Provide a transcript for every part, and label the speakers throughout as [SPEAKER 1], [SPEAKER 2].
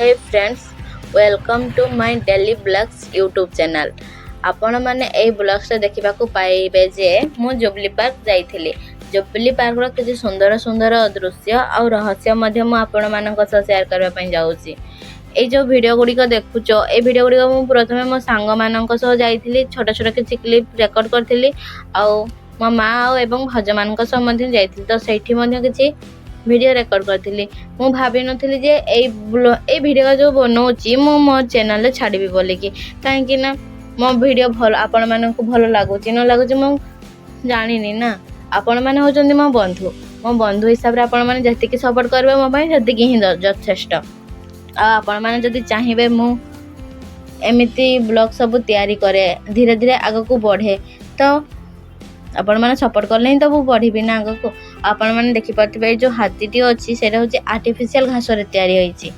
[SPEAKER 1] Hey friends, welcome to my daily vlogs YouTube channel. ଆପଣମାନେ ଏଇ ବ୍ଲଗ୍ସରେ ଦେଖିବାକୁ ପାଇବେ ଯେ ମୁଁ ଜୁବଲି ପାର୍କ ଯାଇଥିଲି। ଜୁବଲି ପାର୍କର କିଛି ସୁନ୍ଦର ସୁନ୍ଦର ଦୃଶ୍ୟ ଆଉ ରହସ୍ୟ ମଧ୍ୟ ମୁଁ ଆପଣମାନଙ୍କ ସହ ସେୟାର କରିବା ପାଇଁ ଯାଉଛି। ଏଇ ଯେଉଁ ଭିଡ଼ିଓ ଗୁଡ଼ିକ ଦେଖୁଛ, ଏଇ ଭିଡ଼ିଓ ଗୁଡ଼ିକ ମୁଁ ପ୍ରଥମେ ମୋ ସାଙ୍ଗମାନଙ୍କ ସହ ଯାଇଥିଲି, ଛୋଟ ଛୋଟ କିଛି କ୍ଲିପ୍ ରେକର୍ଡ଼ କରିଥିଲି। ଆଉ ମୋ ମା ଆଉ ଏବଂ ଭାଉଜମାନଙ୍କ ସହ ମଧ୍ୟ ଯାଇଥିଲି, ତ ସେଇଠି ମଧ୍ୟ କିଛି ଭିଡ଼ିଓ ରେକର୍ଡ଼ କରିଥିଲି। ମୁଁ ଭାବିନଥିଲି ଯେ ଏଇ ଭିଡ଼ିଓ ଯେଉଁ ବନଉଛି, ମୁଁ ମୋ ଚ୍ୟାନେଲରେ ଛାଡ଼ିବି ବୋଲିକି। କାହିଁକି ନା ମୋ ଭିଡ଼ିଓ ଭଲ ଆପଣମାନଙ୍କୁ ଭଲ ଲାଗୁଛି ନ ଲାଗୁଛି, ମୁଁ ଜାଣିନି ନା। ଆପଣମାନେ ହେଉଛନ୍ତି ମୋ ବନ୍ଧୁ। ମୋ ବନ୍ଧୁ ହିସାବରେ ଆପଣମାନେ ଯେତିକି ସପୋର୍ଟ କରିବେ, ମୋ ପାଇଁ ସେତିକି ହିଁ ଯଥେଷ୍ଟ। ଆଉ ଆପଣମାନେ ଯଦି ଚାହିଁବେ ମୁଁ ଏମିତି ବ୍ଲଗ୍ ସବୁ ତିଆରି କରେ, ଧୀରେ ଧୀରେ ଆଗକୁ ବଢ଼େ, ତ ଆପଣମାନେ ସପୋର୍ଟ କଲେ ହିଁ ତ ମୁଁ ବଢ଼ିବି ନା ଆଗକୁ। ଆପଣମାନେ ଦେଖିପାରୁଥିବେ, ଏଇ ଯେଉଁ ହାତୀଟି ଅଛି, ସେଇଟା ହେଉଛି ଆର୍ଟିଫିସିଆଲ ଘାସରେ ତିଆରି ହୋଇଛି।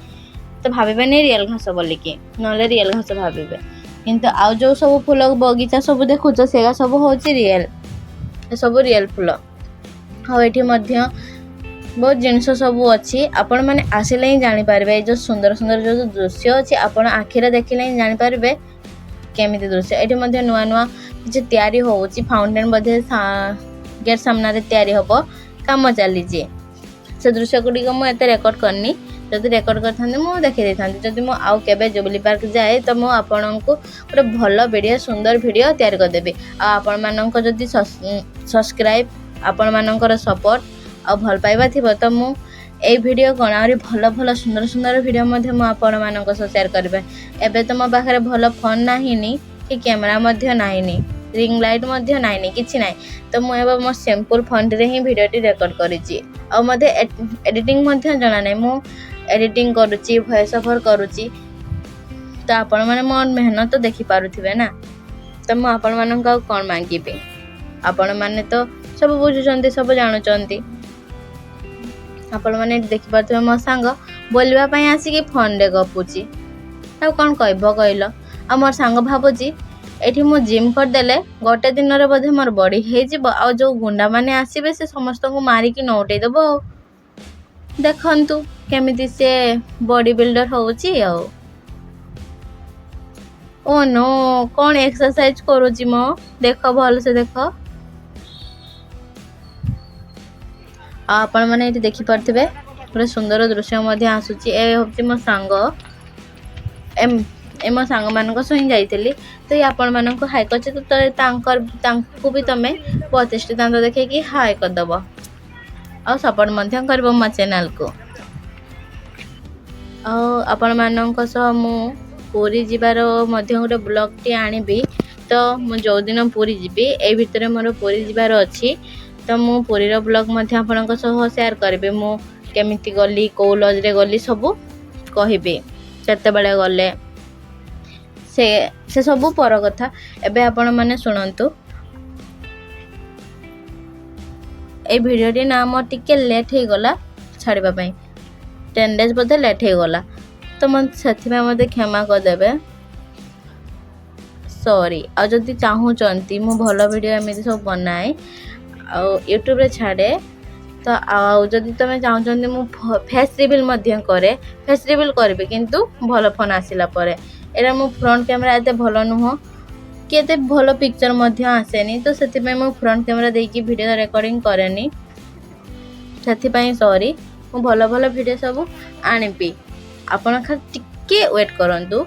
[SPEAKER 1] ତ ଭାବିବେନି ରିଅଲ୍ ଘାସ ବୋଲିକି, ନହେଲେ ରିଅଲ୍ ଘାସ ଭାବିବେ। କିନ୍ତୁ ଆଉ ଯେଉଁ ସବୁ ଫୁଲ ବଗିଚା ସବୁ ଦେଖୁଛ, ସେଗା ସବୁ ହେଉଛି ରିଅଲ୍, ଏସବୁ ରିଅଲ୍ ଫୁଲ। ଆଉ ଏଠି ମଧ୍ୟ ବହୁତ ଜିନିଷ ସବୁ ଅଛି। ଆପଣମାନେ ଆସିଲେ ହିଁ ଜାଣିପାରିବେ। ଏଇ ଯେଉଁ ସୁନ୍ଦର ସୁନ୍ଦର ଯେଉଁ ଦୃଶ୍ୟ ଅଛି, ଆପଣ ଆଖିରେ ଦେଖିଲେ ହିଁ ଜାଣିପାରିବେ କେମିତି ଦୃଶ୍ୟ। ଏଠି ମଧ୍ୟ ନୂଆ ନୂଆ କିଛି ତିଆରି ହେଉଛି। ଫାଉଣ୍ଟେନ୍ ବୋଧେ ଗେଟ୍ ସାମ୍ନାରେ ତିଆରି ହେବ, କାମ ଚାଲିଛି। ସେ ଦୃଶ୍ୟ ଗୁଡ଼ିକ ମୁଁ ଏତେ ରେକର୍ଡ଼ କରିନି। ଯଦି ରେକର୍ଡ଼ କରିଥାନ୍ତି, ମୁଁ ଦେଖେଇ ଦେଇଥାନ୍ତି। ଯଦି ମୁଁ ଆଉ କେବେ ଜୁବଲି ପାର୍କ ଯାଏ, ତ ମୁଁ ଆପଣଙ୍କୁ ଗୋଟେ ଭଲ ଭିଡ଼ିଓ, ସୁନ୍ଦର ଭିଡ଼ିଓ ତିଆରି କରିଦେବି। ଆଉ ଆପଣମାନଙ୍କ ଯଦି ସବସ୍କ୍ରାଇବ୍, ଆପଣମାନଙ୍କର ସପୋର୍ଟ ଆଉ ଭଲ ପାଇବା ଥିବ, ତ ମୁଁ ଏଇ ଭିଡ଼ିଓ କ'ଣ, ଆହୁରି ଭଲ ଭଲ ସୁନ୍ଦର ସୁନ୍ଦର ଭିଡ଼ିଓ ମଧ୍ୟ ମୁଁ ଆପଣମାନଙ୍କ ସହ ସେୟାର କରିବି। ଏବେ ତ ମୋ ପାଖରେ ଭଲ ଫୋନ୍ ନାହିଁନି କି କ୍ୟାମେରା ମଧ୍ୟ ନାହିଁନି, ରିଙ୍ଗ ଲାଇଟ୍ ମଧ୍ୟ ନାହିଁନି, କିଛି ନାହିଁ। ତ ମୁଁ ଏବେ ମୋ ସିମ୍ପଲ୍ ଫୋନ୍ଟିରେ ହିଁ ଭିଡ଼ିଓଟି ରେକର୍ଡ଼ କରିଛି। ଆଉ ମୋତେ ଏଡ଼ିଟିଂ ମଧ୍ୟ ଜଣା ନାହିଁ। ମୁଁ ଏଡ଼ିଟିଂ କରୁଛି, ଭଏସ୍ ଓଭର୍ କରୁଛି, ତ ଆପଣମାନେ ମୋ ମେହନତ ଦେଖିପାରୁଥିବେ ନା। ତ ମୁଁ ଆପଣମାନଙ୍କୁ ଆଉ କ'ଣ ମାଗିବି? ଆପଣମାନେ ତ ସବୁ ବୁଝୁଛନ୍ତି, ସବୁ ଜାଣୁଛନ୍ତି। ଆପଣମାନେ ଏଠି ଦେଖିପାରୁଥିବେ, ମୋ ସାଙ୍ଗ ବୁଲିବା ପାଇଁ ଆସିକି ଫୋନ୍ରେ ଗପୁଛି। ଆଉ କ'ଣ କହିବ କହିଲ? ଆଉ ମୋର ସାଙ୍ଗ ଭାବୁଛି, ଏଇଠି ମୁଁ ଜିମ୍ କରିଦେଲେ ଗୋଟେ ଦିନରେ ବୋଧେ ମୋର ବଡ଼ି ହେଇଯିବ, ଆଉ ଯେଉଁ ଗୁଣ୍ଡାମାନେ ଆସିବେ, ସେ ସମସ୍ତଙ୍କୁ ମାରିକି ନଉଟେଇ ଦେବ। ଆଉ ଦେଖନ୍ତୁ କେମିତି ସେ ବଡି ବିଲ୍ଡର ହେଉଛି। ଆଉ ଓ ନୋ, କ'ଣ ଏକ୍ସରସାଇଜ କରୁଛି ମ! ଦେଖ, ଭଲସେ ଦେଖ। ଆଉ ଆପଣମାନେ ଏଇଠି ଦେଖିପାରୁଥିବେ, ଗୋଟେ ସୁନ୍ଦର ଦୃଶ୍ୟ ମଧ୍ୟ ଆସୁଛି। ଏ ହେଉଛି ମୋ ସାଙ୍ଗ। ଏ ମୋ ସାଙ୍ଗମାନଙ୍କ ସହ ହିଁ ଯାଇଥିଲି। ତ ଏଇ ଆପଣମାନଙ୍କୁ ହାଇ କରିଛି, ତ ତାଙ୍କୁ ବି ତମେ 32ଟି ଦାନ୍ତ ଦେଖେଇକି ହାଇ କରିଦେବ ଆଉ ସପୋର୍ଟ ମଧ୍ୟ କରିବ ମୋ ଚ୍ୟାନେଲକୁ। ଆଉ ଆପଣମାନଙ୍କ ସହ ମୁଁ ପୁରୀ ଯିବାର ମଧ୍ୟ ଗୋଟେ ବ୍ଲଗ୍ଟି ଆଣିବି। ତ ମୁଁ ଯେଉଁଦିନ ପୁରୀ ଯିବି, ଏଇ ଭିତରେ ମୋର ପୁରୀ ଯିବାର ଅଛି, ତ ମୁଁ ପୁରୀର ବ୍ଲଗ୍ ମଧ୍ୟ ଆପଣଙ୍କ ସହ ସେୟାର କରିବି। ମୁଁ କେମିତି ଗଲି, କେଉଁ ଲଜ୍ରେ ଗଲି, ସବୁ କହିବି, କେତେବେଳେ ଗଲେ, ସେ ସବୁ ପର କଥା। ଏବେ ଆପଣମାନେ ଶୁଣନ୍ତୁ, ଏଇ ଭିଡ଼ିଓଟି ନା ମୋର ଟିକେ ଲେଟ୍ ହେଇଗଲା ଛାଡ଼ିବା ପାଇଁ, 10 ଡେଜ୍ ବୋଧେ ଲେଟ୍ ହେଇଗଲା। ତ ମୋତେ ସେଥିପାଇଁ ମୋତେ କ୍ଷମା କରିଦେବେ, ସରି। ଆଉ ଯଦି ଚାହୁଁଛନ୍ତି ମୁଁ ଭଲ ଭିଡ଼ିଓ ଏମିତି ସବୁ ବନାଏ ଆଉ ୟୁଟ୍ୟୁବରେ ଛାଡ଼େ, ତ ଆଉ ଯଦି ତୁମେ ଚାହୁଁଛନ୍ତି ମୁଁ ଫେସ୍ ରିଭିଲ୍ ମଧ୍ୟ କରେ, ଫେସ୍ ରିଭିଲ୍ କରିବି, କିନ୍ତୁ ଭଲ ଫୋନ୍ ଆସିଲା ପରେ। ଏଇଟା ମୋ ଫ୍ରଣ୍ଟ କ୍ୟାମେରା ଏତେ ଭଲ ନୁହଁ କି ଏତେ ଭଲ ପିକ୍ଚର୍ ମଧ୍ୟ ଆସେନି, ତ ସେଥିପାଇଁ ମୁଁ ଫ୍ରଣ୍ଟ କ୍ୟାମେରା ଦେଇକି ଭିଡ଼ିଓ ରେକର୍ଡ଼ିଂ କରେନି। ସେଥିପାଇଁ ସରି। ମୁଁ ଭଲ ଭଲ ଭିଡ଼ିଓ ସବୁ ଆଣିବି, ଆପଣ ଖାଲି ଟିକେ ୱେଟ୍ କରନ୍ତୁ।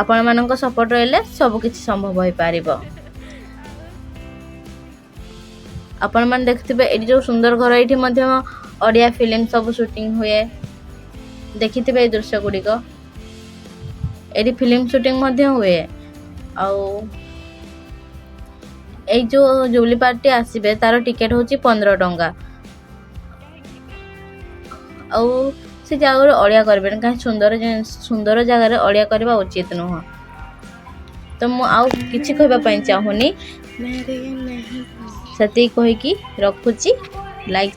[SPEAKER 1] ଆପଣମାନଙ୍କ ସପୋର୍ଟ ରହିଲେ ସବୁ କିଛି ସମ୍ଭବ ହୋଇପାରିବ। ଆପଣମାନେ ଦେଖିଥିବେ, ଏଇଠି ଯେଉଁ ସୁନ୍ଦର ଘର, ଏଇଠି ମଧ୍ୟ ଓଡ଼ିଆ ଫିଲ୍ମ ସବୁ ସୁଟିଂ ହୁଏ। ଦେଖିଥିବେ ଏଇ ଦୃଶ୍ୟ ଗୁଡ଼ିକ, ଏଇଠି ଫିଲ୍ମ ସୁଟିଂ ମଧ୍ୟ ହୁଏ। ଆଉ ଏଇ ଯେଉଁ ଜୁବଲି ପାର୍କଟି ଆସିବେ, ତାର ଟିକେଟ୍ ହେଉଛି 15 ଟଙ୍କା। ଆଉ ସେ ଜାଗାରେ ଅଳିଆ କରିବେନି, କାହିଁ ସୁନ୍ଦର ସୁନ୍ଦର ଜାଗାରେ ଅଳିଆ କରିବା ଉଚିତ ନୁହଁ। ତ ମୁଁ ଆଉ କିଛି କହିବା ପାଇଁ ଚାହୁଁନି, ସେତିକି କହିକି ରଖୁଛି। ଲାଇକ୍